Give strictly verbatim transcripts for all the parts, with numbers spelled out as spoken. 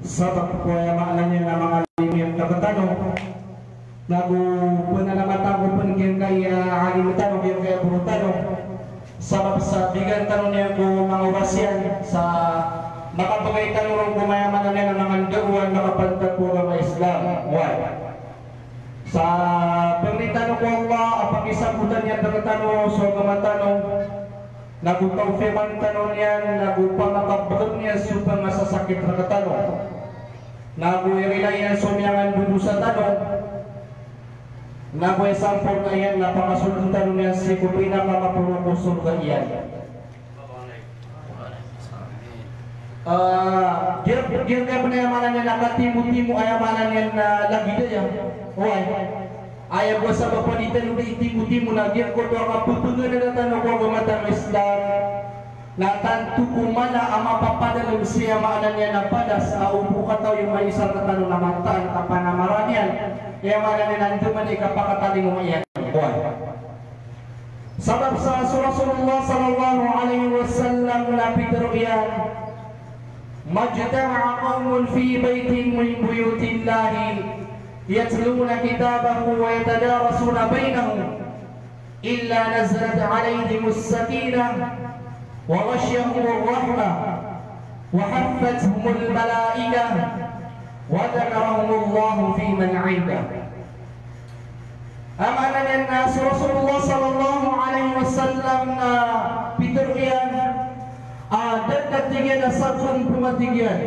Sabap ko aya maana niyan na manga alim iyan rktano, nago panalamatan ko pn giyangkaya alim tano, giyangkaya goro tano. Sabap sa bigan tano niyan ko manga oras iyan sa makabgay tano ron ko aya maana niyan na manga ndaowan makapantag ko agama Islam. Oway. Sa pangni tano ko Allah a pakisabotan iyan rktano so agama tano, nago tawfiqan tano niyan, nago pamakabgr iyan so pangasasakit rktano, nago irila iyan so miyangandodosa tano, nago isampurna iyan na pakasold tano niyan sii ko pinakamaporo ko sorga iyan. Ah, gir, gir ka pn aya maana niyan na katimotimo, aya maana niyan na lagid aya. Oway. Aya bo sabap a di tano di itimotimo na giyangkoto a kapphangandaan tano ko agama tano Islam. Na tanto ko mala a mapapadalm sii, aya maana niyan na padas a o bo kataw i maisa rktano na mataan ka panamaraan iyan. Aya maana niyan na andamanaya i kapakatalingoma iyan. Oway. Sabap sa so Rasulullah sallallahu alaihi wasallam na pitharo iyan, "Majtama'a qawmun fi baytin min buyutillahi yatluna kitabahu wa yatadarasuna baynahum illa nazalat alayhimus sakinah wa ghashiyahumur rahmah wa haffathumul malaikah wa dhakarahumullahu fi man 'indah." Aya maana niyan na so Rasulullah sallallahu alaihi wasallam na pitharo iyan, a da, da tig iyan a sakompong a tig iyan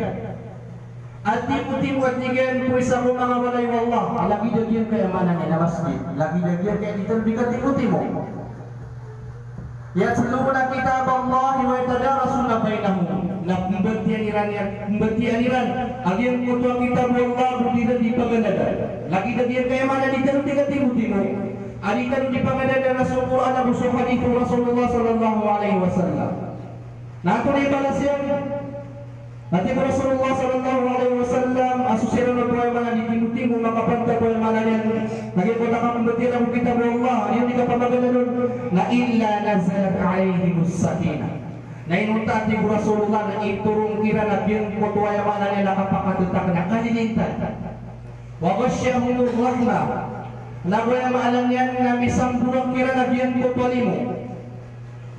a timotimo a tig iyan ko isa ko manga walay o Allah, a lagid a giyangkaya maana niyan na masjid, lagid a giyangkaya di tano di katimotimo. Yatluna kitaballahi wa yatadarasuna baynahum. Na pmbatiyaa iran, pmbatiyaa iran a giyangkoto a kitab o Allah, go di iran di pangadada. Lagid a giyangkaya maana di tano di katimotimo a di tano di pangadada na so Qur'an ago so hadith o Rasulullah sallallahu alaihi wasallam. Na antonaa i balas iyan? Na tig o Rasulullah sallallahu alaihi wasallam a so siran oto, aya maana niyan, di timotimo makapantag ko, aya maana niyan, na giyangkoto a kapmbatiyaa ko kitab o Allah, a di kapamaganad on, na illa nazalat alaihimus sakinah. Na inonta, tig o Rasulullah, na itoron kiran a giyangkoto, aya maana niyan, na kapakatatak na kalilintad. Wa ghashiyahumur rahmah. Nago aya maana niyan na misamborak kiran a giyangkoto a limo.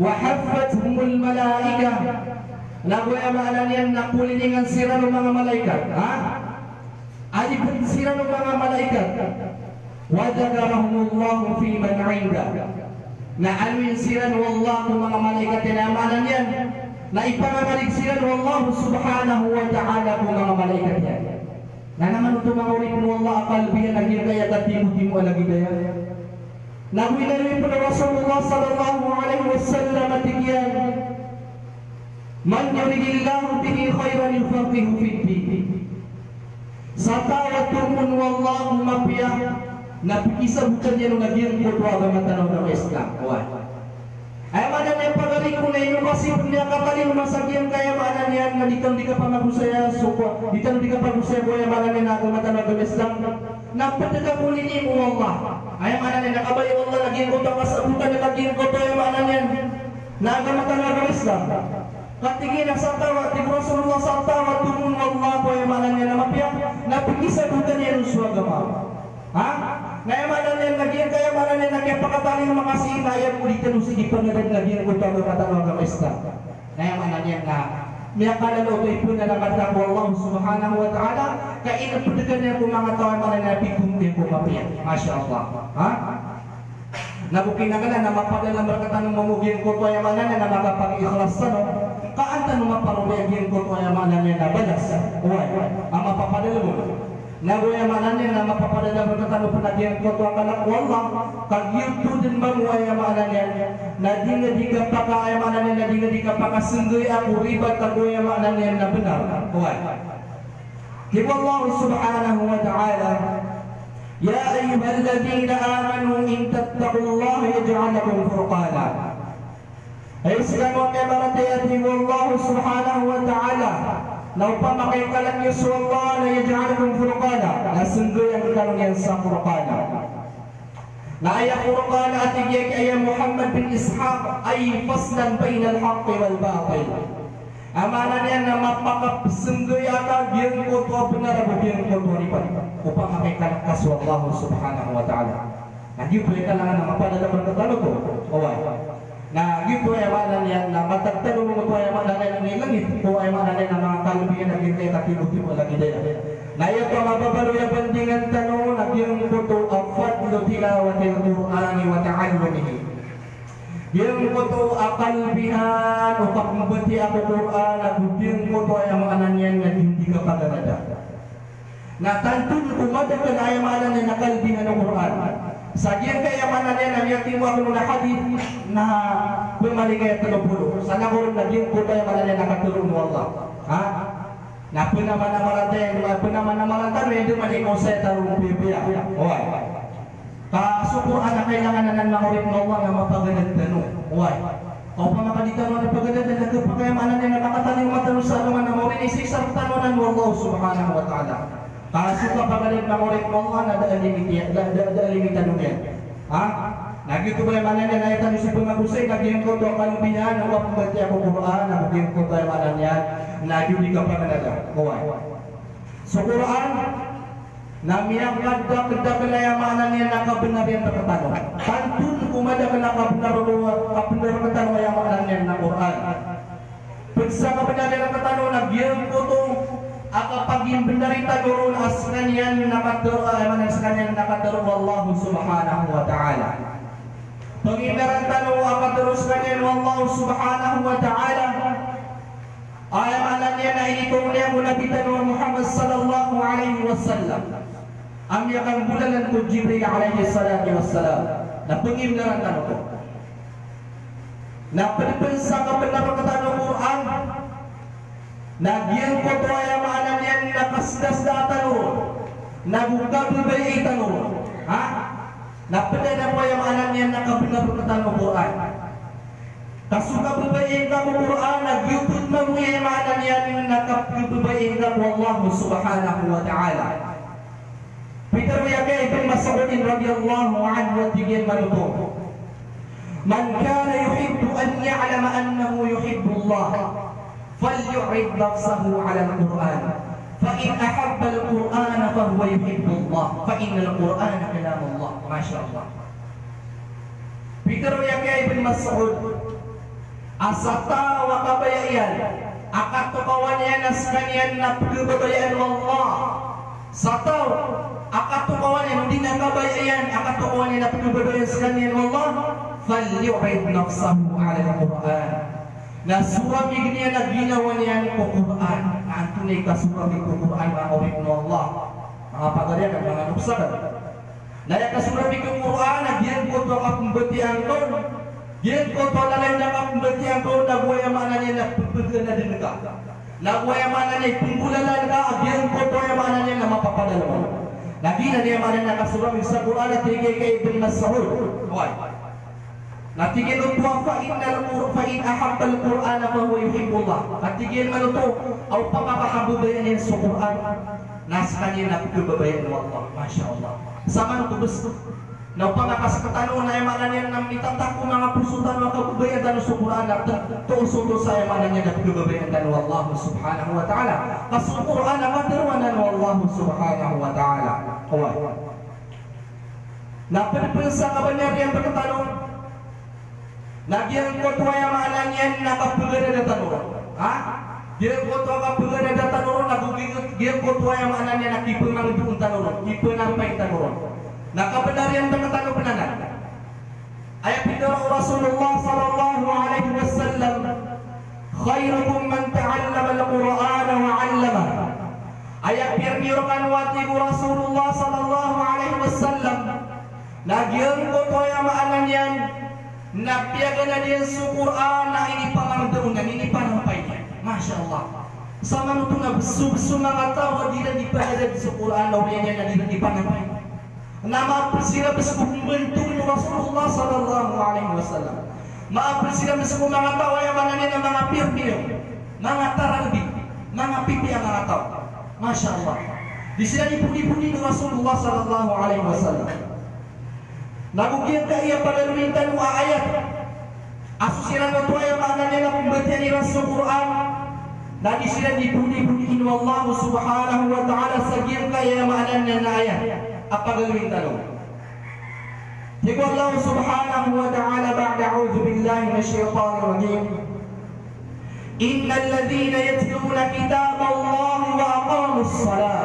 Wa haffathumul malaikah. Nago aya maana niyan na kolilingan siran o manga malaikat. Ha? Alipd siran o manga malaikat. Wa dhakarahumullahu fi man 'indah. Na aloyn siran o Allah ko manga malaikat iyan, aya maana niyan na ipangangalig siran o Allah subhanahu wa ta'ala ko manga malaikat iyan. Na aya man oto, manga oripn o Allah, a kalb iyan a giyangkaya katimotimo a lagid aya. Na go inaloy pn o Rasulullah sallallahu alaihi wasallam a tig iyan, "Man yuridillahu bihi khairan yufaqqihhu fid din." Sa taw a tomo o Allah ko mapiya, na pkisabotan iyan on a giyangkoto a agama tano a agama Islam. Oway. Aya maana niyan, pagari ko, na ino kasi pn miyakatalingoma sa giyangkaya maana niyan na di tano di kapamagosaya so, di tano di kapagosaya ko, aya maana niyan, na agama tano a agama Islam. Na pd ka ko limo o Allah. Aya maana niyan na kabaya o Allah na giyangkoto a kasabotan iyan a giyangkoto, aya maana niyan, na agama tano a agama Islam. Ka tig iyan a sa taw a, tig o Rasulullah, sa taw a tomo o Allah ko, aya maana niyan, a mapiya, na pkisabotan iyan on so agama. Ha? Na aya maana niyan na giyangkaya maana niyan na kiyapakatalingoma ka sii na aya bo di tano sii di pangadada na giyangkoto a agama tano a agama Islam. Na aya maana niyan na miyakalalo oto i panalamatan ko Allah subhanahu wa ta'ala, ka inpd ka niyan ko manga taw a aya maana niyan na pitharo iyan ko mapiya. Masha Allah. Ha? Na go kinanglan na mapadalm rktano mambo giyangkoto, aya maana niyan na makapag-ikhlas tano, ka an tano maparodi a giyangkoto, aya maana niyan na balas. Oway, a mapapadalm on. Na go aya maana niyan na mapapadalm rktano pn a giyangkoto a kalk o Allah, ka giyoto dn mambo, aya maana niyan na di nga di kapaka, aya maana niyan na di nga di kapakasnggay ko ribat ago, aya maana niyan na bnar. Oway. Tig o Allah subhanahu wa ta'ala, "Ya ayyuhalladhina amanu in tattaqullaha yaj'al lakum furqana." Hay skano a kiyamaratiyaya, tig o Allah subhanahu wa ta'ala, na opama ka ikalk iyo so Allah na yaj'al lakum furqana, na snggayan rkano niyan sa furqana. Na aya furqana a tig iyan ki aya Muhammad bin Ishaq, ay faslan baynal haqqi wal batil. Aya maana niyan na mapakapsnggaya ka giyangkoto opama ka i kalk ka so Allah subhanahu wa ta'ala. Na giyoto i kailangan a mapadalm rktano oto. Oway. Na giyoto aya maana niyan na matag tano oto aya maana niyan na ilngit ko aya maana niyan na manga kalbihan a giyangkaya katimotibo a lagid aya. Na aya pamababaloy a bandingan tano na giyangkoto a fadlu tilawatil Qur'ani wa ta'allumihi. Giyangkoto a kalbihan o kapmbatiya ko Qur'an ago giyangkoto aya maana niyan na di kapaganada. Na tanto ko madakl a aya maana niyan na kalbihan o Qur'an. Sa giyangkaya maana niyan na miyatimo akn on a hadith na pmalingaya tlo polo. Sa na ko ron na giyangkoto aya maana niyan na katharo o Allah. Ha? Na pnamanamaran tano, pnamanamaran tano, aya dn man i kaosay tano piyapiya. Oway. Ka so Qur'an a kailangan anan manga oripn o Allah na mapaganad tano. Oway. Ka opama ka di tano anan paganadan na khapakay a maana niyan na makatalingoma tano sa alongan a maori, isiksa rktano anan o Allah subhanahu wa ta'ala. Ka so kapaganad manga oripn o Allah na da a limit iyan, da, da, da a limitado niyan. Ha? Na giyoto ba aya maana niyan na aya tano sii pmagosay na giyangkoto a kalbihan o kapmbatiya ko Qur'an, ago giyangkoto aya maana niyan na di kapaganada. Oway. So Qur'an, na miyakadakdakl aya maana niyan na kabnar iyan rktano. Tanto ko madakl a kabnar, kabnar rktano aya maana niyan na Qur'an. Pd sa kabnar iyan rktano na giyangkoto a kapagimbnar tano ron a skaniyan na katharo, aya maana skaniyan na katharo o Allah subhanahu wa ta'ala. Pangimbaran tano a katharo skaniyan o Allah subhanahu wa ta'ala. Aya maana niyan na initoron iyan ko Nabi tano a Muhammad sallallahu alaihi wasallam a miyakanggolalan ko Jibril alayhis salatu wassalam. Na pangimbaran tano oto. Na pd pn sa kabnar rktano o Qur'an, na giyangkoto aya maana niyan na kasdasdaa tano ron, na go kababayai tano ron. Ha? Na pd anan ko aya maana niyan na kabnar rktano o Qur'an. Ka so kababayai ngka ko Qur'an, na giyoto dn mambo i aya maana niyan na kababayai ngka ko Allah subhanahu wa ta'ala. Pitharo iyan a giya Ibn Mas'ud radiyallahu anhu a tig iyan man oto: "Man kana yuhibbu an ya'lama annahu yuhibbullah, falyu'id nafsahu 'alal Qur'an. Fa in ahabbal Qur'ana fahuwa yuhibbullah, fa innal Qur'ana kalamullah." Masha Allah. Pitharo iyan a giya Ibn Mas'ud a sa taw a kabaya iyan a katokawan iyan a skaniyan na pkhababayaan o Allah. Sa taw a katokawan iyan, odi na kabaya iyan a katokawan iyan a pkhababayaan skaniyan o Allah, "Falyu'id nafsahu 'alal Qur'an." Na soramign iyan a ginawa niyan ko Qur'an. Na antonaa i kasoramig ko Qur'an, manga oripn o Allah, manga pagari akn, manga loks akn? Na aya kasoramig ko Qur'an na giyangkoto a kapmbatiyaan ko, giyangkoto a lalayon a kapmbatiyaan ko, na go aya maana niyan na pphaganadan ka. Na go aya maana niyan pnggolalan ka, a giyangkoto aya maana niyan na mapapadalm on. Na giyanan i aya maana niyan na kasoramig sa Qur'an a tig iyan a giya Ibn Mas'ud. Oway. Na tig iyan oto a, "Fa innal Qur-, fa in ahabbal Qur'ana fahuwa yuhibbullah." Na tig iyan man oto a opama ka kababayaan iyan so Qur'an, na skaniyan na pkhababayaan o Allah. Masha Allah. Sa man oto bes. Na opama ka sktano na aya maana niyan na mitatago ko manga poso tano a kababayaan tano so Qur'an, na totoo oto sa aya maana niyan na pkhababayaan tano o Allah subhanahu wa ta'ala. Ka so Qur'an a katharo anan o Allah subhanahu wa ta'ala. Oway. Na pd pn sa kabnar iyan rktano na giyangkoto aya maana niyan na kapganada tano ron. Ha? Giyangkoto a kapganada tano ron, na go giyang-, giyangkoto aya maana niyan na kipmangdoon tano ron, kipnampay tano ron. Na kabnar iyan rktano pn anan. Aya pitharo o Rasulullah sallallahu alaihi wasallam, "Khairukum man ta'allamal Qur'ana wa 'allamah." Aya piyarmiyo rkano, a tig o Rasulullah sallallahu alaihi wasallam, na giyangkoto aya maana niyan na piyaganad iyan so Qur'an na inipamangndao niyan, inipanampay niyan. Masha Allah. Sa man oto na bso, bso manga taw a di iran di paganad so Qur'an, na oriyan iyan na di iran di panampay. Na maapl siran bes ko pmbantog o Rasulullah sallallahu alaihi wasallam. Maapl siran bes ko manga taw a aya maana niyan na manga pirmiyo, manga taralbi, manga pipiya a manga taw. Masha Allah. Di siran di podi-podi o Rasulullah sallallahu alaihi wasallam. Na go giyangkaya pagaloyin tano a ayat a so siran oto aya maana niyan na pmbatiyaan iran so Qur'an, na di siran di podi-podi o Allah subhanahu wa ta'ala sa giyangkaya Aya maana niyan na aya a pagaloyin tano. Tig o Allah subhanahu wa ta'ala ba'da a'udhu billahi minash shaytanir rajim. Innal ladhina yatluna kitaballahi wa aqamus salah.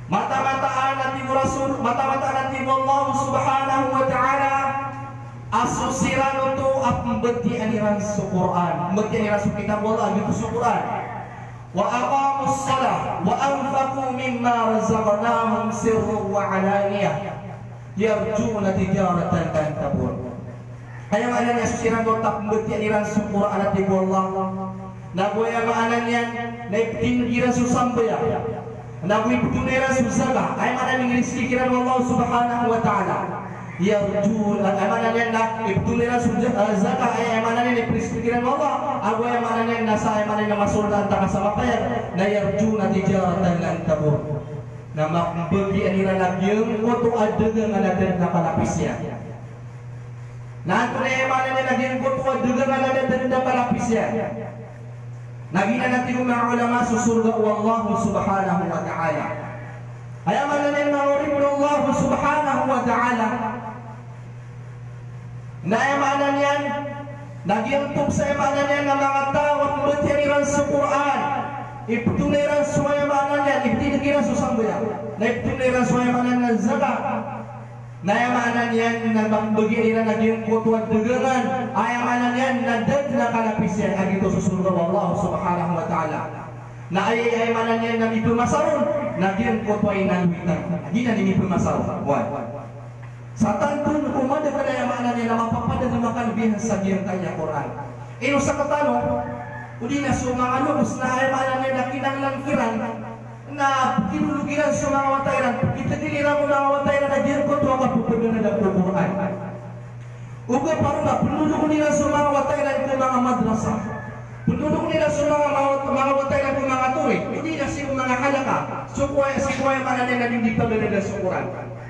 Mataan, mataan a tig o Rasul, mataan, mataan a tig o Allah subhanahu wa ta'ala, a so siran oto a pmbatiyaa iran so Qur'an. Pmbatiyaa iran so kitab o Allah, giyoto so Qur'an. Wa aqamus salah wa anfaqu mimma razaqnahum sirran wa alaniyah yarjuna tijaratan lan tabur. Aya maana niyan so siran oto a pmbatiyaa iran so Qur'an a tig o Allah. Nago aya maana niyan na iptindg iran so sambayang. Nago iptindg iran so zakat. Aya maana niyan na iriski kiran o Allah subhanahu wa ta'ala. Yarjuna, aya maana niyan na iptindg iran so za-, ah, zakat, aya maana niyan na ipiriski kiran o Allah. Ago aya maana niyan na sa, aya maana niyan na masold antaa ka sa mapayag, na yarjuna tijaratan lan tabur. Na mapmbatiyaa iran a giyangkoto a dagangan a da dn a kalapis iyan. Na antonaa i maana niyan a giyangkoto a dagangan a da dn a kalapis iyan? Na giyanan a tig o manga ulama so sorga o Allah subhanahu wa ta'ala. Aya maana niyan, manga oripn o Allah subhanahu wa ta'ala, na aya maana niyan na giyangkoto sa aya maana niyan na manga taw a pmbatiyaa iran so Qur'an, iptindg iran so aya maana niyan, iptindg iran so sambayang, na iptindg iran so aya maana niyan zakat. Na aya maana niyan na mapmbatiyaa iran a giyangkoto a dagangan, aya maana niyan na da dn a kalapis iyan a giyoto so sorga o Allah subhanahu wa ta'ala. Na aya, aya maana niyan na mipmasa ron na giyangkoto a inaloy tano. Giyanan i mipmasa ron. Oway. Sa tanto ko madakl, aya maana niyan na mapapadalm a kalbihan sa giyangkaya Qur'an. Ino sktano, odi na so manga lokes na aya maana niyan na kinanglan kiran na pkilolog iran so manga wata iran, pkitgl iran ko manga wata iran a giyangkoto a kapphaganad ko Qur'an. Ogaid pa ron na pndologn iran so manga wata iran ko manga madrasa. Pndologn iran so manga, manga, manga wata iran ko manga tawhid. Odi na sii ko manga halaqah. So kowa, sii kowa aya maana niyan na dii paganada so Qur'an.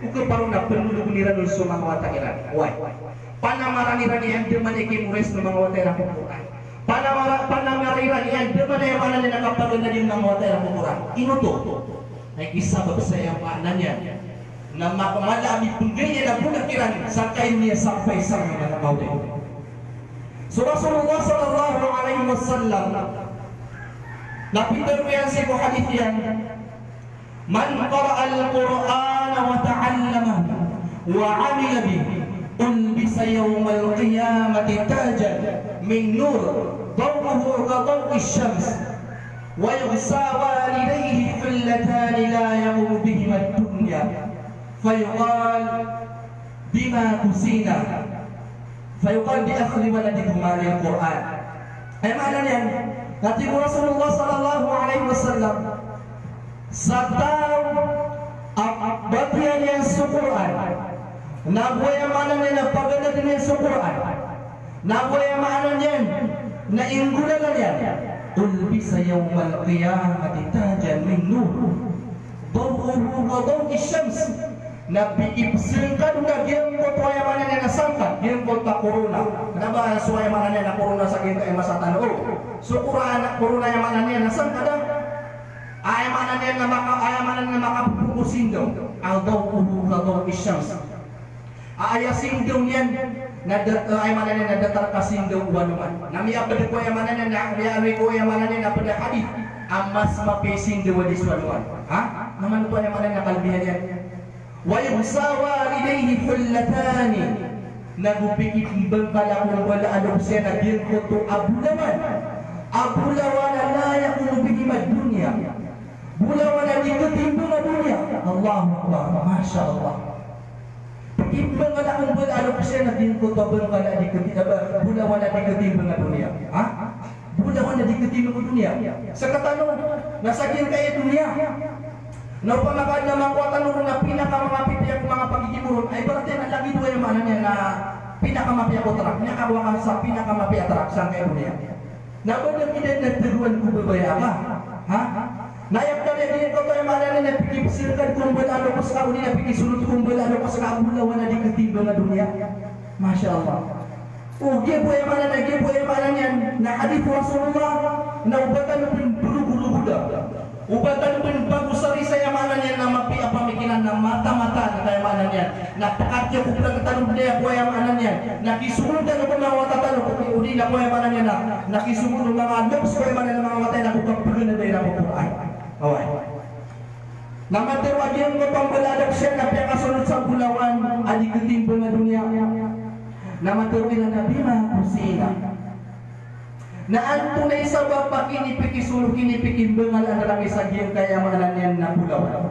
Ogaid pa ron na pndologn iran so manga wata iran. Oway. Panamaran iran i andamanaya i kimorais o manga wata iran ko Qur'an. Panamara-, panamaran iran i andamanaya i maana niyan na kapaganadi o manga wata iran ko Qur'an. Ino oto? Na aya sabap sa aya maana niyan na mala a mipnggay iyan a bolak iran sangkai a doniya sampay sa manga mawri. So Rasulullah sallallahu alaihi wasallam na pitharo iyan sii ko hadith iyan, "Man qara'al Qur'ana wa ta'allamahu wa 'amila bihi, ulbisa yawmal qiyamati tajan min nur, daw'uhu ka daw'ish shams, wa yughsa walidayhi hullatani la yaqumu bihimad dunya, fayuqal bima kusina, fayuqal bi akhdhi waladikuma lil Qur'an." Aya maana niyan, na tig o Rasulullah sallallahu alaihi wasallam, sa taw a batiyaa niyan so Qur'an, nago aya maana niyan na paganadn iyan so Qur'an, nago aya maana niyan na inggolalan iyan, ulbisa yawmal qiyamati tajan min nur, daw'uhu ka daw'ish shams. Na pikipsngkad on a giyangkoto aya maana niyan na sangkad, giyangkoto a korona. Kna ba so aya maana niyan na korona sa giyangkai a masa tano? O, so korona, korona aya maana niyan na sangkad a, aya maana niyan na maka-, aya maana niyan na makapopoko sindaw. Daw'uhu ka daw'ish shams. A aya sindaw niyan na da-, eh, aya maana niyan na datar ka sindaw o alongan. Na miyapd ko aya maana niyan na, miyaaloy ko aya maana niyan na pd a hadith a mas mapiya i sindaw a di so alongan. Ha? Na man oto aya maana niyan na kalbihan iyan. Wa yughsa walidayhi hullatani. Nago pikimbngkala ko mbala a lokes iyan a giyangkoto a bolawan. A bolawan a la yaqumu bihimad dunya. Bolawan a di ktimbang a doniya. Allahu Akbar. Masha Allah. Pikimbngkala ko mbala a lokes iyan a giyangkoto a bngkala a di kti-, a ba, bolawan a di ktimbang a doniya. Ha? Bolawan a di ktimbang a doniya. Sktano, na sa giyangkai a doniya na opama ka adn a makowa tano ron a pinakamapipiya ko manga pagigimbo ron, ay ibarat iyan na lagid o aya maana niyan na pinakamapiya ko trak, miyakakowa ka sa pinakamapiya a trak sangkai a doniya. Na ba da kidan na tharoan ko babaya ka? Ha? Na aya pd a giyangkoto aya maana niyan na pikipsngkad ko mbala a lokes ka, odi na pikisolot ko mbala a lokes ka a bolawan a di ktimbang a doniya. Masha Allah. O, giya bo aya maana niyan, giya bo aya maana niyan na hadith o Rasulullah, na o ba tano pn blogologoda, o ba tano pn bagosari sa aya maana Na pkatiyakop tano dn aya ko, aya maana niyan na kisogodan o manga wata tano, odi na ko, aya maana niyan na, na kisogodan o manga loks ko, aya maana niyan, manga wata iyan ko kapaganadan iran ko Qur'an. Oway. Na matharo a giyangkoto a mbala a loks iyan na piyakasonot sa bolawan a di katimbang a doniya. Na matharo iran a bima kusina. Na antonaa i sabap a kinipikisolo, kinipikimbangalaan rkami sa giyangkaya maana niyan na bolawan?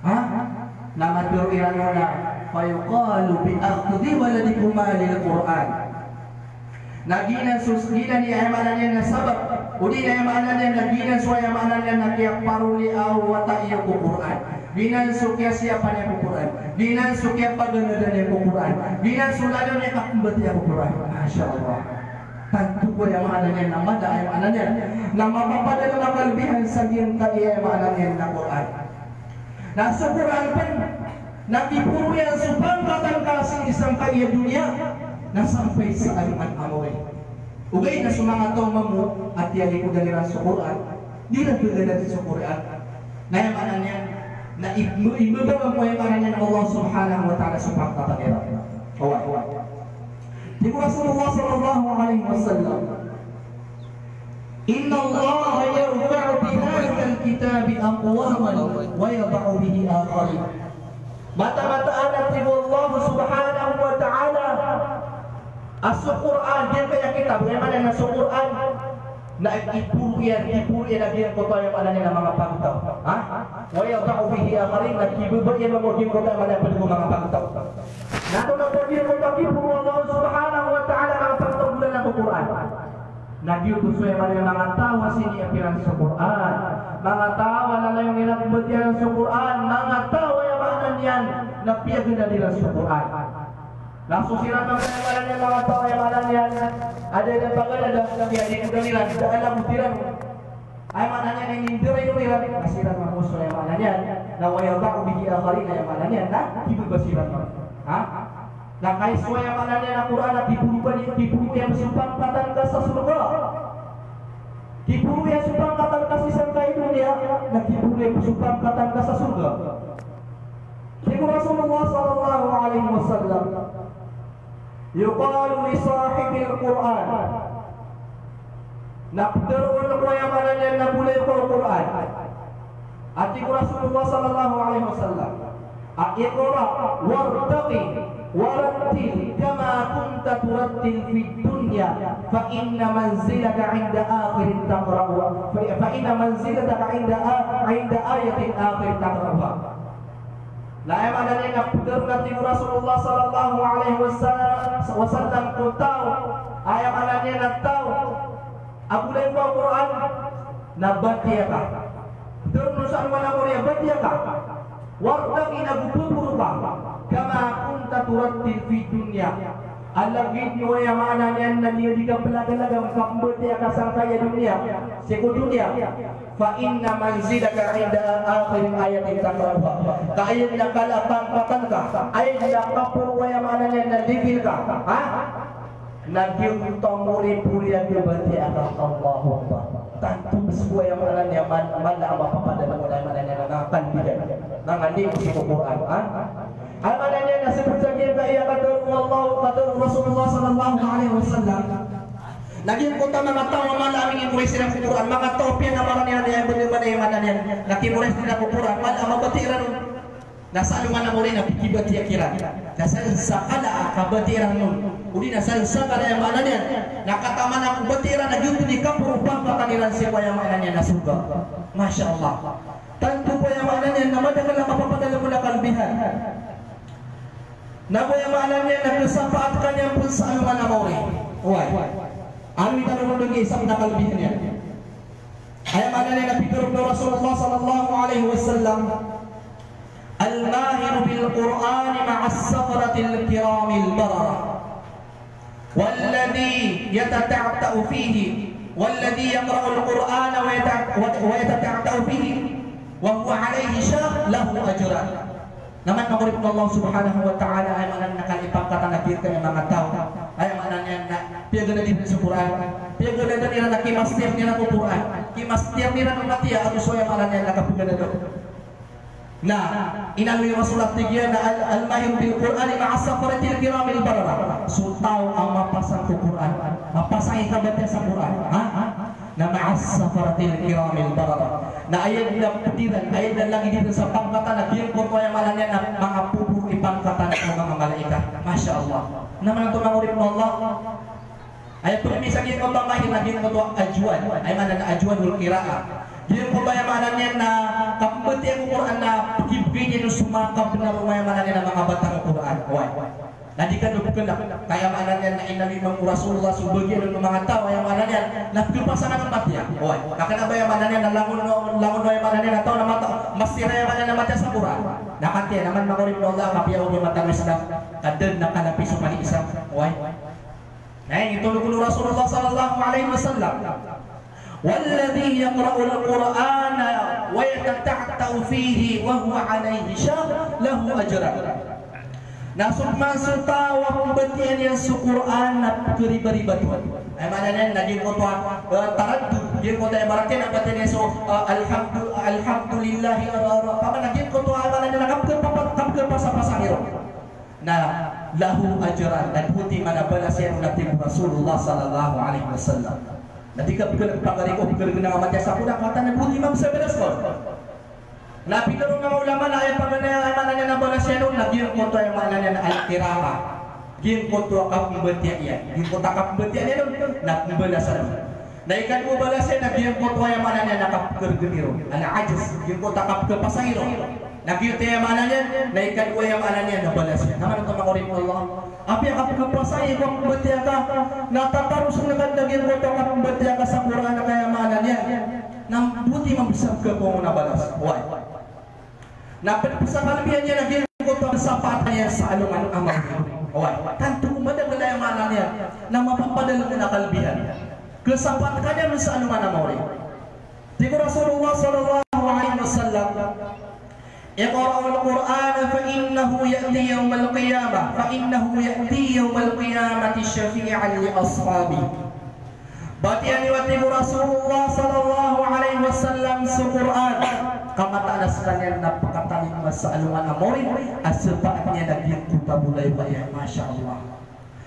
Ha? Na matharo iran on a, fayuqalu bi akhdhi waladikuma lil Qur'an. Na giyanan so, giyanan i aya maana niyan na sabap, odi na aya maana niyan na giyanan so aya maana niyan na kiyaparoliya o wata iyo ko Qur'an. Giyanan so kiyasiyapan iyan ko Qur'an. Giyanan so kiyapaganadan iyan ko Qur'an. Giyanan so lalayon iyan kapmbatiya ko Qur'an. Masha Allah. Tanto ko aya maana niyan na mada, aya maana niyan na mapapadalm a kalbihan sa giyangkaya aya maana niyan na Qur'an. Na so Qur'an pn na kiporo iyan so pangkatan ka sii sangkaya doniya na sampay sa alongan a mawri. Ogaid na so manga taw mambo a tiyalikodan iran so Qur'an, di iran paganadan so Qur'an, na aya maana niyan na ib-, ibababa ko, aya maana niyan, o Allah Subhanahu wa Ta'ala so pangkatan iran. Oway. Tig o Rasulullah sallallahu alaihi wasallam, "Innallaha yarfa'u bihadzal kitabi aqwaman wa yada'u bihi akharin." Mata-mataan a tig o Allah Subhanahu wa Ta'ala a so Qur'an, giyangkaya kitab, aya maana na so Qur'an, na iporo iyan, iporo iyan a giyangkoto, aya maana niyan na manga pagtaw. Ha? Wa yada'u bihi akharin, na kibaba iyan mambo a giyangkoto, aya maana niyan, pd ko manga pagtaw. Na antonaa i giyangkoto a kiporo o Allah Subhanahu wa Ta'ala a manga pagtaw a golalan ko Qur'an? Na giyoto so, aya maana niyan, manga taw a siniyapan iran so Qur'an, manga taw a lalayon iran a pmbatiya iran so Qur'an, manga taw a, aya maana niyan na piyaganadan iran so Qur'an. Na so siran mambo, aya maana niyan, manga taw a, aya maana niyan, a da iran paganad, na piyalikodan iran, da a labot iran. Aya maana niyan na inindarayon iran, na siran mambo so, aya maana niyan na wa yada'u bihi akharin, aya maana niyan na kibaba siran mambo. Ha? Na kay so, aya maana niyan na Qur'an na kiporo iyan, kiporo iyan so pangkatan ka sa sorga. Kiporo iyan so pangkatan ka sii sangkai doniya, na kiporo iyan so pangkatan ka sa sorga. Tig o Rasulullah sallallahu alaihi wasallam, yuqalu li sahibil Qur'an. Na ptharoon ko, aya maana niyan na bolay ko Qur'an. A tig o Rasulullah sallallahu alaihi wasallam a, "Iqra wartaqi warattil kama kunta turattil fid dunya, fa inna manzilaka inda akhirin taqra'uha, fa, fa inna manzilataka inda a-, inda ayatin akhirin taqra'uha." Na aya maana niyan na ptharoon, a tig o Rasulullah sallallahu alaihi wasallam, wasallam ko taw, aya maana niyan na taw a bolay ko Qur'an, na batiya ka. Ptharoon sa alongan a mawri a batiya ka. Wartaqi, na go pphoro ka. Kama kunta turattil fid dunya. A lagid o, aya maana niyan na di, di ka plagalaga a kapmbatiya ka sangkaya doniya, sii ko doniya. Fa inna manzilaka inda akhiri ayatin taqra'uha. Ka aya na kala a pangkatan ka, aya na kaporo, aya maana niyan na level ka, ha? Na giyoto a mori-mori a kabatiya ka, Allahu Akbar. Tanto bs ko, aya maana niyan, man-, mala a mapapadalm on, aya maana niyan, na manga kalbi iyan, manga limo sii ko Qur'an, ha? Aya maana niyan na sii ko sa giyangkaya katharo o Allah, katharo o Rasulullah sallallahu alaihi wasallam. Na giyangkoto a manga taw a mala a mimemorize iran ko Qur'an, manga taw a piyanamaran iran, aya maana niyan, na kimemorize iran ko Qur'an, mala a mabatiya iran on. Na sa alongan a mawri na pikibatiya kiran. Na sa, sa kala a kabatiya iran on, odi na sa, sa kala, aya maana niyan na kataman a kabatiya iran, na giyoto i kaporo o pangkatan iran sii ko, aya maana niyan na sorga. Masha Allah. Tanto ko, aya maana niyan na madakl a mapapadalm on a kalbihan. Na go, aya maana niyan na kasapaat ka niyan pn sa alongan a mawri. Oway. Aloy tano ron dn giya isa pn a kalbihan iyan. Aya maana niyan na pitharo o Rasulullah sallallahu alaihi wasallam, "Al-mahiru bil Qur'ani ma'as safaratil kiramil bararah. Walladhi yatata'ta'u fihi, walladhi yaqra'ul Qur'ana wa yata-, wa, wa yatata'ta'u fihi, wa huwa alaihi shaq, lahu ajran." Na man mangorip o Allah subhanahu wa ta'ala, aya maana niyan na kala i pangkatan a giyangkaya manga taw, aya maana niyan na piyaganadan iran so Qur'an, piyaganadan iran a kimaster iran ko Qur'an, kimaster iran o matiya ago so, aya maana niyan na kapaganad on. Na inaloy o Rasul a tig iyan a al-, al-mahiru bil Qur'ani ma'as safaratil kiramil barara. So taw a mapasang ko Qur'an, mapasang i kabatiya sa Qur'an. Ha? Na ma'as safaratil kiramil barara. Na aya dn a pd iran, aya dn a lagid iran sa pangkatan na giyangkoto aya maana niyan na manga popoon i pangkatan o manga malaikat. Masha Allah. Na maana oto manga oripn o Allah. Aya pd iyan sa giyangkoto a mahir na giyangkoto a ajwad. Aya maana na ajwadul qira'ah. Giyangkoto aya maana niyan na kapmbatiya ko Qur'an na pkibgay niyan so manga kabnar o aya maana niyan na manga batang o Qur'an. Oway. Na di kano pkhalk. Ka aya maana niyan na inaloy mambo o Rasulullah so bagian o manga taw, aya maana niyan na pkhapasangan o matiya. Oway. Na kna ba aya maana niyan na langon o, langon o aya maana niyan na taw na mata-, masira aya maana niyan na matiya sa Qur'an. Na katii na man manga oripn o Allah, kapiya o di matano Islam, ka da dn a kalapis o mani isa. Oway. Na aya initolog o Rasulullah sallallahu alaihi wasallam, "Walladhi yaqra'ul Qur'ana wa yatata'ta'u fihi wa huwa alaihi shaq, lahu ajran." Na so pman so taw a pmbatiya niyan so Qur'an na pkharibaribat on. Aya maana niyan na giyangkoto a, eh, taraddud, giyangkoto a ibarat iyan a batiya niyan so, eh, alhamdu-, alhamdulillahi, eh, eh, eh, pman na giyangkoto a aya maana niyan na kapkha-, kapkhapasapasang iron. Na lahu ajran, na dowa timan a balas iyan on, a tig o Rasulullah sallallahu alaihi wasallam. Na di ka pkhalk pagari ko pkhargn a matiya sa Qur'an, ka na dowa timan sa balas on. Na pitharo o manga ulama na aya paganay a aya maana niyan a balas iyan on na giyangkoto aya maana niyan a al-qira'ah. Giyangkoto a kapmbatiya iyan. Giyangkoto a kapmbatiya niyan on na pmbalasan on. Na ikadowa a balas iyan na giyangkoto aya maana niyan na kapkhargn iron. Al-ajz, giyangkoto a kapkhapasang iron. Na giyoto aya maana niyan, na ikadowa aya maana niyan na balas iyan. Na maana oto manga oripn o Allah. Apiya kapkhapasang iyan ko kapmbatiya ka, na tatarosan ka dn a giyangkoto a kapmbatiya ka sa Qur'an ka aya maana niyan na dowa timan bs a kapkha on a balas. Oway. Na pd pn sa kalbihan iyan a giyangkoto a khasapaat iyan sa alongan a mawri. Oway, tanto ko madakl aya maana niyan na mapapadalm on a kalbihan. Khasapaat ka niyan sa alongan a mawri. Tig o Rasulullah sallallahu alaihi wasallam, "Iqra'ul Qur'ana fa innahu ya'ti yawmal qiyamah, fa innahu ya'ti yawmal qiyamati shafi'an li ashabihi." Batiya niyo, a tig o Rasulullah sallallahu alaihi wasallam, so Qur'an, ka mataan a skaniyan na pkhatalingoma sa alongan a mawri a sapaat niyan a giyangkoto a bolayoka iyan. Masha Allah.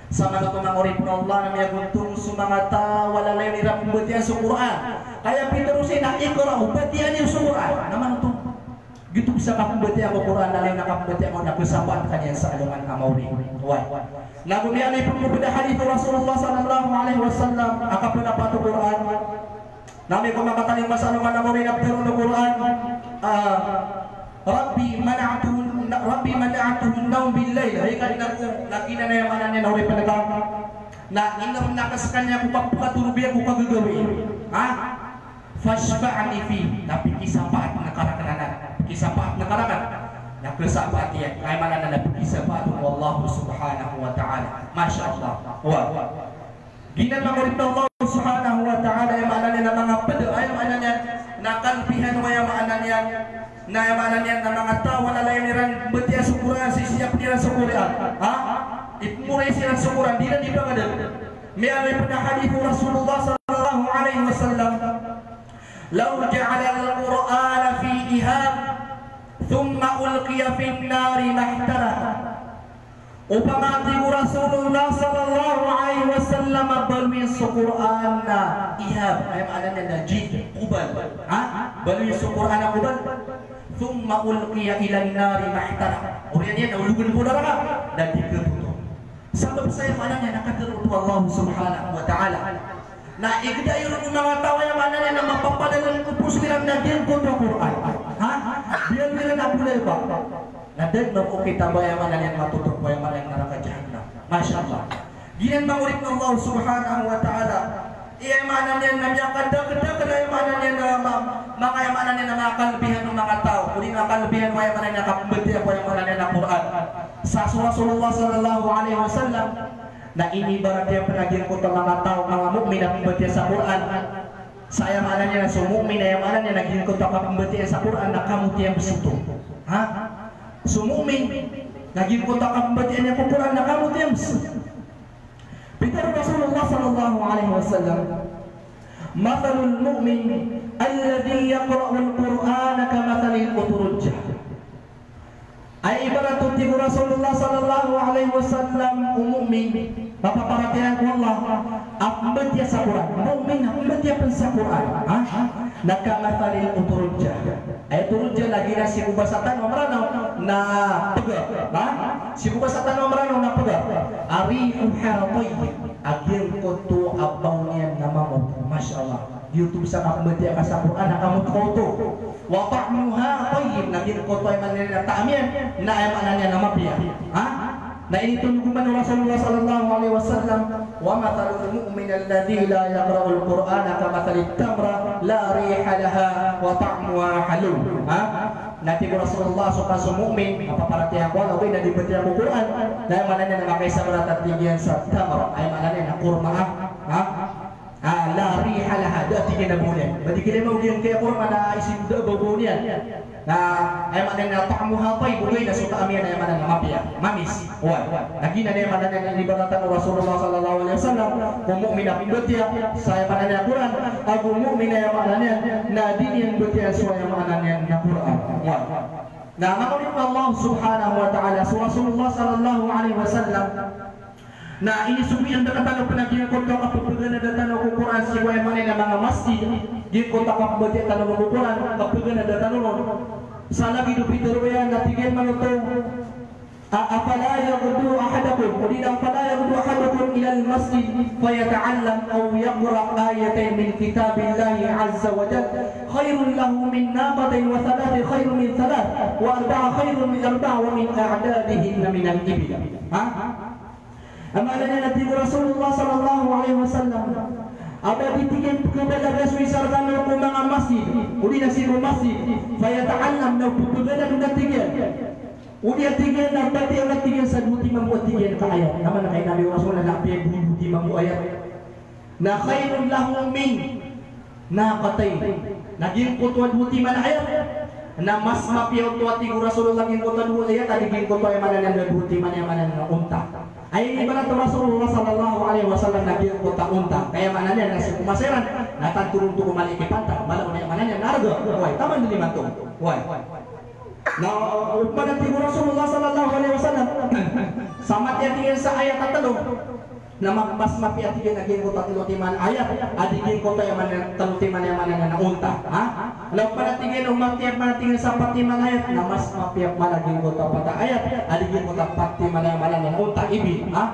Sa maana oto manga oripn o Allah na miyagontong so manga taw a lalayon iran pmbatiyaan so Qur'an. Ka aya pitharo sii na iqra'u, batiya niyo so Qur'an. Na maana oto. Giyoto bs a kapmbatiya ko Qur'an, na lalayon a kapmbatiya ko na khasapaat ka niyan sa alongan a mawri. Oway. Na go miyaaloy pn ko pd a hadith o Rasulullah sallallahu alaihi wasallam a kapanapat o Qur'an. Na amay ko makatalingoma sa alongan a mawri na pitharo o Qur'an, ah, "Rabbi mana'tuhu, Rabbi mana'tuhu an-nawm bil-layl." Hay Kadnan ko, lagid anan aya maana niyan na oripn ka. Na inrn ka skaniyan ko kapkhatorog iyan ko kagagawii. Ha? "Fashfa'ni fih." Na pikisapaat ngka rakn anan. Pikisapaat ngka rakn. Na khasapaat iyan. Aya maana na pikisapaat o Allah subhanahu wa ta'ala. Masha Allah. Wa. Giyanan manga oripn o Allah subhanahu wa ta'ala, aya maana niyan na manga pd, aya maana niyan na kalbihan o, aya maana niyan na, aya maana niyan na manga taw a lalayon iran mbatiya so Qur'an, sisiyapn iran so Qur'an. Ha? Ipmoray siran so Qur'an, di iran di pangadn. Miyaaloy pn a hadith o Rasulullah sallallahu alaihi wasallam, "Law ja'alal Qur'ana fi ihab, thumma ulqiya fin nari mahtaraq." Opama, tig o Rasulullah sallallahu alaihi wasallam, a baloyin so Qur'an na ihab, aya maana niyan na jid, kobal. Ha? Baloyin so Qur'an na kobal. Thumma ulqiya ilan nari mahtaraq. Oriyan iyan na ologn ko naraka, na di khatoto. Sabap sa aya maana niyan na katharo o Allah subhanahu wa ta'ala. Na igda iron o manga taw a aya maana niyan na mapapadalm ko poso iran na giyangkoto a Qur'an. Ha? Biyaloy iran a bolayoka. Na da dn a okit a ba aya maana niyan matoto ko aya maana niyan naraka Jahannam. Masha Allah. Giyanan manga oripn o Allah subhanahu wa ta'ala. Aya maana niyan na miyakadakdakl aya maana niyan na ma-, manga aya maana niyan na manga kalbihan o manga taw. Odi na kalbihan o aya maana niyan na kapmbatiya ko aya maana niyan na Qur'an. Sa so Rasulullah sallallahu alaihi wasallam, na inimbarat iyan pn a giyangkoto a manga taw, manga mu'min a pmbatiya sa Qur'an. Sa aya maana niyan na so mu'min, aya maana niyan na giyangkoto a kapmbatiya sa Qur'an na kamot iyan bs oto. Ha? So mu'min, na giyangkoto a kapmbatiya niyan ko Qur'an na kamot iyan bs. Pitharo o Rasulullah sallallahu alaihi wasallam, "Mathalul mu'min alladhi yaqra'ul Qur'ana kamathalil utrujjah." Tig o Rasulullah sallallahu alaihi wasallam, o mu'min, paparatiyaya ko Allah, a pmbatiya sa Qur'an. Mu'min a pmbatiya pn sa Qur'an. Ha? Na kamathalil uturujjah. Ay uturujjah na giyanan sii ko basa tano a Mranaw na pga. Ha? Sii ko basa tano a Mranaw na pga. A rihuha tayyib. A giyangkoto a baw niyan na mamot. Masha Allah. Giyoto bs a kapmbatiya ka sa Qur'an a kamot ka oto. Wa ta'muha tayyib, na giyangkoto a aya maana niyan na taam iyan, na aya maana niyan na mapiya. Ha? Na initondog man o Rasulullah sallallahu alaihi wasallam, "Wa mathalul mu'min alladhi la yaqra'ul Qur'ana kamathalit tamra la riha laha wa ta'muha halu." Ha? Na tig o Rasulullah, so, ka so mu'min a paparatiyaya ko Allah, ogaid na di mbatiya ko Qur'an, na aya maana niyan na makaisa bs a tig iyan sa tamra, aya maana niyan na korma. Ha? Ah, la riha laha, da a tig iyan a baw niyan. Ba di kna maogiyangkaya korma na isibo da a baw niyan. Na aya maana niyan na ta'muha tayyib, ogaid na so taam iyan aya maana niyan na mapiya, mamis. Oway. Na giyanan aya maana niyan na inibaratan o Rasulullah sallallahu alaihi wasallam ko mu'min a pmbatiya sa aya maana niyan na Qur'an, ago mu'min a aya maana niyan na di niyan mbatiya so aya maana niyan na Qur'an. Oway. Na manga oripn o Allah subhanahu wa ta'ala, so Rasulullah sallallahu alaihi wasallam, na inisogo iyan rktano pn a giyangkoto a kapphganada tano ko Qur'an sii ko aya maana niyan na manga masjid, giyangkoto a kapmbatiya tano ko Qur'an, kapphganada tano ron. Sa lagid o pitharo iyan na tig iyan man oto, a, afala yaghdu ahadukum, odi na afala yaghdu ahadukum ilal masjid fayata'allam aw yaqra ayatayn min kitabillahi azza wa jalla khayrun lahu min naqatayn wa thalathin khayrun min thalath wa arba'un khayrun min arba'a wa min a'dadihinna minal ibil. Ha? Aya maana niyan na tig o Rasulullah sallallahu alaihi wasallam, a ba di tig iyan pkhabalaga so isa rkano ko manga masjid, odi na sii ko masjid, fayata'allam, na pphganad on a tig iyan. Odi a tig iyan na batiya on a tig iyan sa dowa timan bo a tig iyan ka ayat. Na maana niyan na tig o Rasulullah na apiya bo dowa timan bo a ayat. Na khayrun lahu min naqatayn. Na giyangkoto a dowa timan a ayat na mas mapiya oto a tig o Rasulullah giyangkoto a dowa ayat, a di giyangkoto a aya maana niyan na dowa timan a aya maana niyan na onta. Aya inibarat o Rasulullah sallallahu alaihi wasallam na giyangkoto a onta. Ka aya maana niyan na sii ko masa iran na tanto ron oto ko mala i kipantag, mala on aya maana niyan na arga. Oway, taman dn imanto. Oway. Na opama na tig o Rasulullah sallallahu alaihi wasallam, sa matiya tig iyan sa ayat a tlo, na ma-, mas mapiya tig iyan a giyangkoto a tlo timan a ayat, a di giyangkoto a aya maana, tlo timan a aya maana niyan na onta. Ha? Na opama na tig iyan, o matiya pman a tig iyan sa pat timan a ayat, na mas mapiya pman a giyangkoto a pat a ayat, a di giyangkoto a pat timan a aya maana niyan na onta, ibil. Ha?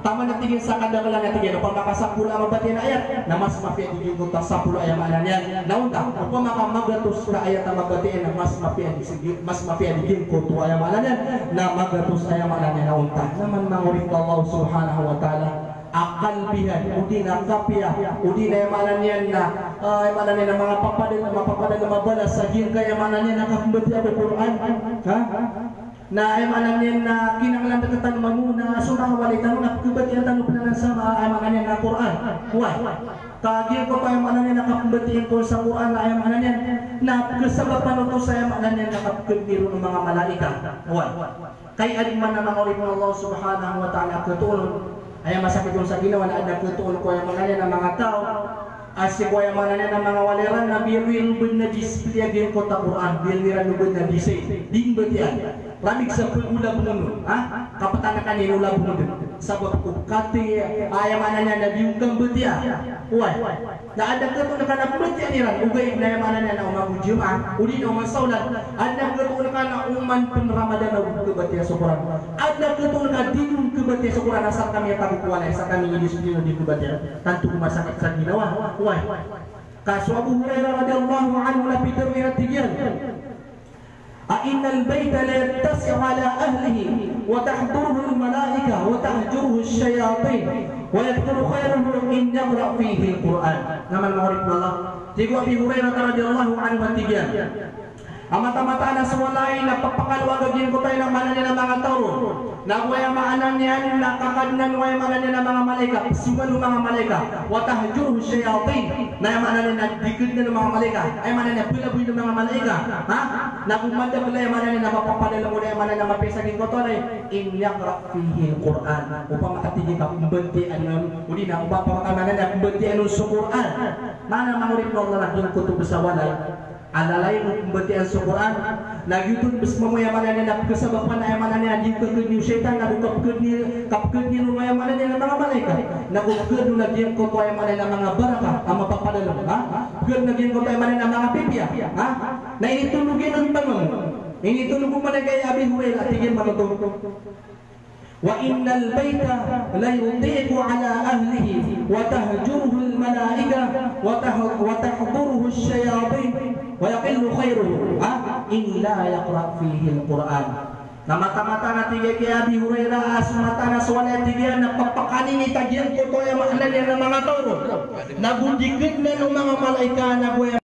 Taman a tig iyan sa kadaklan a tig iyan, opama ka sapolo a mabatiya na ayat, na mas mapiya di giyangkoto a sapolo a aya maana niyan na onta. Opama ka magatos ka ayat a mabatiya na mas mapiya di, mas mapiya di giyangkoto a aya maana niyan na magatos a aya maana niyan na onta. Na man manga oripn o Allah subhanahu wa ta'ala, a kalbihan, odi na kapiya, odi na aya maana niyan na, ah, aya maana niyan na manga papadalm, manga papadalm a balas sa giyangkaya aya maana niyan na kapmbatiya ko Qur'an. Ha? Na aya maana niyan na kinanglan rktano mambo na so manga walay tano na pkhabatiya tano pn anan sa ma-, aya maana niyan na Qur'an. Oway. Ka giyangkoto aya maana niyan na kapmbatiya ko sa Qur'an na aya maana niyan na pkhasabapan oto sa aya maana niyan na kapkadmi ron o manga malaikat. Oway. Ka aya dn man a manga oripn o Allah subhanahu wa ta'ala a khatoon on, aya masakit on sa ginawa na adn a khatoon ko aya maana niyan na manga taw a sii ko aya maana niyan na manga walay ran na biyaloy ron o ba dn a display a giyangkoto a Qur'an, biyaloy ran o ba dn a design, di mbatiyaan. Ramig sa pagolabng on, ha? Kaptana ka niyan olabng on. Sabap ko kati, aya maana niyan na di on kambatiya. Oway. Na adn a khatoon ka na mbatiyaan iran, ogaid na aya maana niyan na oman ko Jumaah, odi na oman sawlan, adn a khatoon ka na oman pn Ramadan a di on khabatiya so Qur'an. Adn a khatoon ka di on khabatiya so Qur'an, asar ka miyatago ko walay, asar ka miyadisiplina di on khabatiya. Tanto ko masakit sa ginawa. Oway. Ka so Abu Hurairah radhiyallahu anhu na pitharo iyan a tig iyan a innal bayta la yattasi'u ala ahlihi wa tahduruhul malaikah wa tahjuruhush shayatin wa yakthuru khairuhu in yaqra' fihil Qur'an. Na man manga oripn o Allah. Tig o Abi Hurairah radhiyallahu anhu a tig iyan a mataan-mataan a so walay na pphakaloag a giyangkoto a aya maana niyan na manga taw ron. Na go aya maana niyan na kakadnan o aya maana niyan na manga malaikat, pzongan o manga malaikat. Wa tahjuruhush shayatin. Na aya maana niyan na di kadnan o manga malaikat. Aya maana niyan palaboyin o manga malaikat. Ha? Na go madakl aya maana niyan na mapapadalm on aya maana niyan na mapiya sa giyangkoto a walay. In yaqra' fihil Qur'an. Opama a tig iyan ka pmbatiya on, odi na opama a tig iyan ka pmbatiya on so Qur'an. Maana manga oripn o Allah na giyangkoto bs a walay Alalayon o pmbatiyaan so Qur'an, na giyoto bes mambo aya maana niyan na pkhasabapan aya maana niyan a di pkhakn iyo shaytan, na go kapkhn iyo, kapkhn iyo aya maana niyan a manga malaikat, na go pkhn iyo na giyangkoto aya maana niyan a manga barakah a mapapadalm, ha? Pkhn iyo na giyangkoto aya maana niyan a manga pipiya, ha? Na initondog iyan on pman mambo. Initondog o maana niyan kay Abi Hurairah, tig iyan mambo oto. Wa innal bayta la yudhiqu ala ahlihi wa tahjuruhul malaikah wa tah-, wa tahduruhush shayatin wa yaqillu khairuhu, ha? In la yaqra fihil Qur'an. Na mataan-mataan a tig iyan ki Abi Hurairah, a so mataan a so walay a tig iyan na pphakaninita giyangkoto aya maana niyan a manga taw ron. Na go di kdnan o manga malaikat, na go aya